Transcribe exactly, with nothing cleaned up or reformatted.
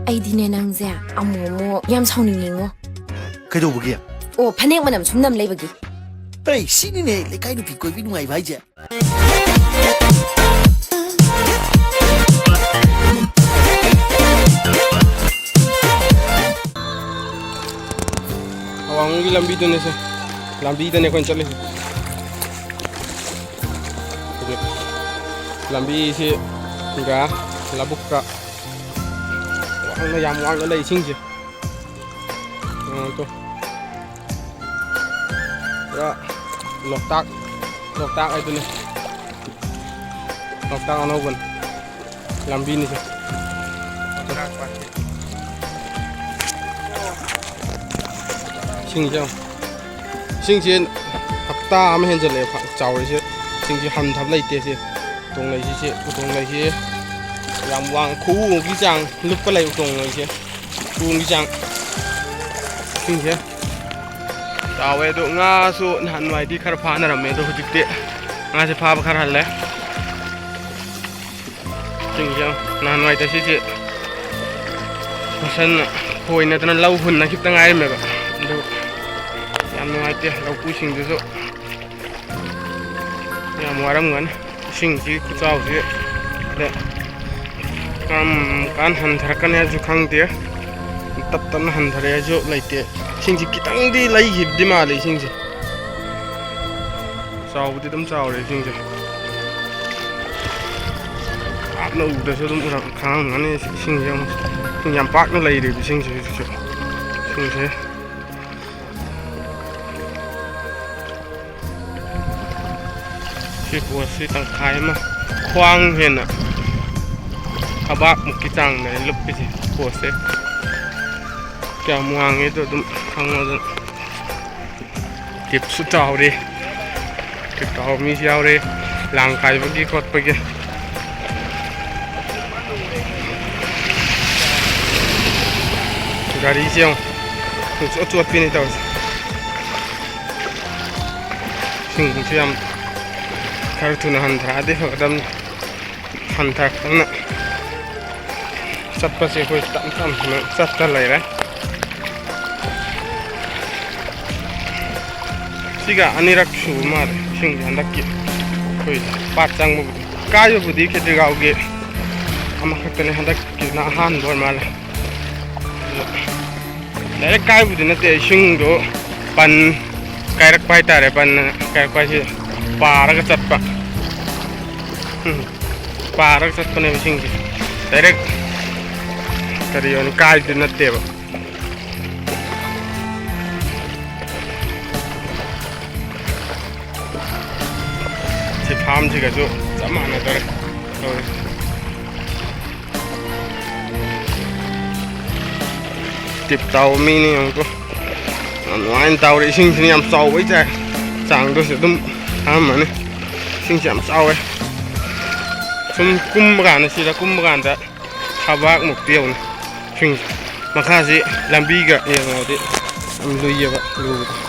ꯑꯩꯗꯤꯅꯦ, ꯅꯪꯁꯦ ꯑꯃꯨꯛ ꯑꯃꯨꯛ ꯌꯥꯝ ꯁꯥꯎꯅꯤꯡꯉꯤꯉꯣ꯫ ꯀꯩꯗꯧꯕꯒꯤ? ꯑꯣ, ꯐꯅꯦꯛ ꯃꯅꯝ ꯁꯨꯝ ꯅꯝ ꯂꯩꯕꯒꯤ꯫ ꯑꯩ ꯁꯤꯅꯤꯅꯦ ꯂꯩꯀꯥꯏ ꯅꯨꯄꯤ ꯀꯣꯏꯕꯤ ꯅꯨꯡꯉꯥꯏꯕ ꯍꯥꯏꯁꯦ꯫ ꯑꯋꯥꯡꯂꯣꯝꯒꯤ ꯂꯝꯕꯤꯗꯨꯅꯦꯁꯦ꯫ ꯂꯝꯕꯤꯗꯅꯦ ꯑꯩꯈꯣꯏꯅ ꯆꯠꯂꯤꯁꯦ꯫ ꯂꯝꯕꯤꯁꯤꯒ ꯂꯧꯕꯨꯛꯀ ꯋꯥꯡꯅ, ꯌꯥꯝ ꯋꯥꯡꯅ ꯂꯩ ꯏꯁꯤꯡꯁꯦ꯫ ꯌꯦꯡꯉꯣ ꯇꯨ꯫ ꯄꯨꯔꯥ ꯂꯣꯛꯇꯥꯛ, ꯂꯣꯛꯇꯥꯛ ꯍꯥꯏꯗꯨꯅꯤ꯫ ꯂꯣꯛꯇꯥꯛ ꯑꯅꯧꯕꯅꯤ꯫ ꯂꯝꯕꯤꯅꯤꯁꯦ꯫ ꯏꯁꯤꯡꯁꯦ ꯌꯦꯡꯉꯣ꯫ ꯏꯁꯤꯡꯁꯦ ꯍꯞꯇꯥ ꯑꯃ ꯍꯦꯟꯖꯜꯂꯛꯑꯦ ꯐ-, ꯆꯥꯎꯔꯤꯁꯦ꯫ ꯏꯁꯤꯡꯁꯦ ꯍꯟꯊꯕ ꯂꯩꯇꯦ ꯁꯦ꯫ ꯎꯇꯣꯡ ꯂꯩꯁꯤꯁꯦ, ꯎꯇꯣꯡ ꯂꯩꯁꯤ ꯌꯥꯝ ꯋꯥꯡ, ꯈꯨꯋꯥꯡꯒꯤ ꯆꯥꯡ ꯂꯨꯞꯄ ꯂꯩ ꯎꯇꯣꯡ ꯂꯩꯁꯦ꯫ ꯎꯇꯣꯡꯒꯤ ꯆꯥꯡ꯫ ꯏꯁꯤꯡꯁꯦ ꯆꯥꯎꯋꯦ꯫ ꯑꯗꯣ ꯉꯥꯁꯨ ꯅꯍꯥꯟꯋꯥꯏꯗꯤ ꯈꯔ ꯐꯥꯅꯔꯝꯃꯦ, ꯑꯗꯣ ꯍꯧꯖꯤꯛꯇꯤ ꯉꯥꯁꯦ ꯐꯥꯕ ꯈꯔ ꯍꯜꯂꯦ꯫ ꯏꯁꯤꯡꯁꯦ ꯅꯍꯥꯟꯋꯥꯏꯗ ꯁꯤꯁꯦ ꯐꯁꯟ ꯈꯣꯏꯅꯗꯅ ꯂꯧ ꯍꯨꯟꯅꯈꯤꯕꯇ ꯉꯥꯏꯔꯝꯃꯦꯕ꯫ ꯑꯗꯨ ꯌꯥꯝ ꯅꯨꯡꯉꯥꯏꯇꯦ, ꯂꯧꯄꯨꯁꯤꯡꯗꯨꯁꯨ ꯌꯥꯝ ꯋꯥꯔꯝꯒꯅꯤ꯫ ꯏꯁꯤꯡꯁꯤ ꯈꯨꯆꯥꯎꯁꯤ ꯑꯗ ꯀꯔꯝ ꯀꯥꯟ ꯍꯟꯊꯔꯛꯀꯅꯤ ꯍꯥꯏꯕꯁꯨ ꯈꯪꯗꯦ꯫ ꯇꯞ ꯇꯞꯅ ꯍꯟꯊꯔꯛꯑꯦ ꯍꯥꯏꯁꯨ ꯂꯩꯇꯦ꯫ ꯏꯁꯤꯡꯁꯤ ꯈꯤꯇꯪꯗꯤ ꯂꯩꯈꯤꯕꯗꯤ ꯃꯥꯜꯂꯦ ꯏꯁꯤꯡꯁꯦ꯫ ꯆꯥꯎꯕꯗꯤ ꯑꯗꯨꯝ ꯆꯥꯎꯔꯦ ꯏꯁꯤꯡꯁꯦ꯫ ꯂꯥꯞꯅ ꯎꯕꯗꯁꯨ ꯑꯗꯨꯝ ꯎꯔꯝ-, ꯈꯪꯉꯝꯒꯅꯤ ꯏꯁꯤꯡꯁꯦ ꯑꯃꯨꯛ꯫ ꯏꯁꯤꯡ ꯌꯥꯝ ꯄꯥꯛꯅ ꯂꯩꯔꯦꯕ ꯏꯁꯤꯡꯁꯦ ꯍꯧꯖꯤꯛꯁꯨ꯫ ꯏꯁꯤꯡꯁꯦ ꯁꯤ ꯄꯣꯁꯁꯤ ꯇꯪꯈꯥꯏ ꯑꯃ, ꯈ꯭ꯋꯥꯡ ꯍꯦꯟꯅ, ꯊꯕꯥꯛꯃꯨꯛꯀꯤ ꯆꯥꯡꯗꯅꯦ ꯂꯨꯞꯄꯤꯁꯦ ꯄꯣꯁꯁꯦ꯫ ꯀꯌꯥꯝ ꯋꯥꯡꯉꯦꯗꯣ ꯑꯗꯨꯝ ꯈꯪꯉꯣ ꯑꯗꯨꯝ꯫ ꯇꯤꯞꯁꯨ ꯆꯥꯎꯔꯦ꯫ ꯇꯤꯞ ꯇꯥꯎꯕ ꯃꯤꯁꯨ ꯌꯥꯎꯔꯦ꯫ ꯂꯥꯡ ꯀꯥꯏꯕꯒꯤ ꯈꯣꯠꯄꯒꯤ꯫ ꯒꯥꯔꯤꯁꯦ ꯌꯦꯡꯉꯣ꯫ ꯄꯨꯡꯆꯣꯠ ꯆꯣꯠꯄꯤꯅꯤ ꯇꯧꯔꯤꯁꯦ꯫ ꯏꯁꯤꯡꯁꯨ ꯌꯥꯝ ꯈꯔ ꯊꯨꯅ ꯍꯟꯊꯔꯛꯑꯗꯤ ꯐꯒꯗꯕꯅꯤ꯫ ꯍꯟꯊꯔꯛꯄꯅ ꯆꯠꯄꯁꯦ ꯑꯩꯈꯣꯏ ꯇꯞ ꯇꯞꯅ ꯆꯠꯇ ꯂꯩꯔꯦ꯫ ꯁꯤꯒ ꯑꯅꯤꯔꯛ ꯁꯨꯕ ꯃꯥꯜꯂꯦ ꯏꯁꯤꯡꯁꯦ ꯍꯟꯗꯛꯀꯤ ꯑꯩꯈꯣꯏ ꯄꯥꯠ ꯆꯪꯕꯕꯨꯗꯤ꯫ ꯀꯥꯏꯕꯕꯨꯗꯤ ꯈꯦꯇ꯭ꯔꯤꯒꯥꯎꯒꯤ ꯑꯃꯈꯛꯇꯅꯦ, ꯍꯟꯗꯛꯀꯤꯁꯤꯅ ꯑꯍꯥꯟꯕ ꯑꯣꯏ ꯃꯥꯜꯂꯦ꯫ ꯑꯗꯣ ꯗꯥꯏꯔꯦꯛ ꯀꯥꯏꯕꯨꯗꯤ ꯅꯠꯇꯦ, ꯏꯁꯤꯡꯗꯣ ꯄꯟ ꯀꯥꯏꯔꯛꯄ ꯍꯥꯏꯇꯥꯔꯦ꯫ ꯄꯟ ꯀꯥꯏꯔꯛꯄ ꯍꯥꯏꯁꯦ ꯄꯥꯔꯒ ꯆꯠꯄ꯫ ꯎꯝ, ꯄꯥꯔꯒ ꯆꯠꯄꯅꯦꯕ ꯏꯁꯤꯡꯁꯦ꯫ ꯗꯥꯏꯔꯦꯛ ꯀꯔꯤ ꯑꯣꯏꯅ ꯀꯥꯏꯕꯗꯤ ꯅꯠꯇꯦꯕ꯫ ꯁꯤ ꯐꯥꯝꯁꯤꯒꯁꯨ ꯆꯞ ꯃꯥꯟꯅꯗꯣꯔꯦ ꯇꯧꯔꯤꯁꯦ꯫ ꯇꯤꯞ ꯇꯥꯎꯕ ꯃꯤꯅꯤ ꯌꯦꯡꯉꯨꯀꯣ꯫ ꯌꯥꯝ ꯅꯨꯡꯉꯥꯏꯅ ꯇꯥꯎꯔꯦ꯫ ꯏꯁꯤꯡꯁꯤꯅ ꯌꯥꯝ ꯆꯥꯎꯕꯩ ꯇꯥꯏꯞ ꯆꯥꯡꯗꯁꯨ ꯑꯗꯨꯝ ꯊꯥꯔꯝꯃꯅꯤ꯫ ꯏꯁꯤꯡꯁꯦ ꯌꯥꯝ ꯆꯥꯎꯋꯦ꯫ ꯁꯨꯝ ꯀꯨꯝꯕ ꯀꯥꯟꯗ, ꯁꯤꯗ ꯀꯨꯝꯕ ꯀꯥꯟꯗ ꯊꯕꯥꯛꯃꯨꯛꯇꯤ ꯌꯧꯅꯤ꯫ ꯏꯁꯤꯡꯁꯦ ꯃꯈꯥꯁꯤ ꯂꯝꯕꯤꯒ ꯌꯦꯡꯉꯨꯔꯗꯤ ꯌꯥꯝ ꯂꯨꯏꯌꯦꯕ ꯂꯨꯕꯗꯣ꯫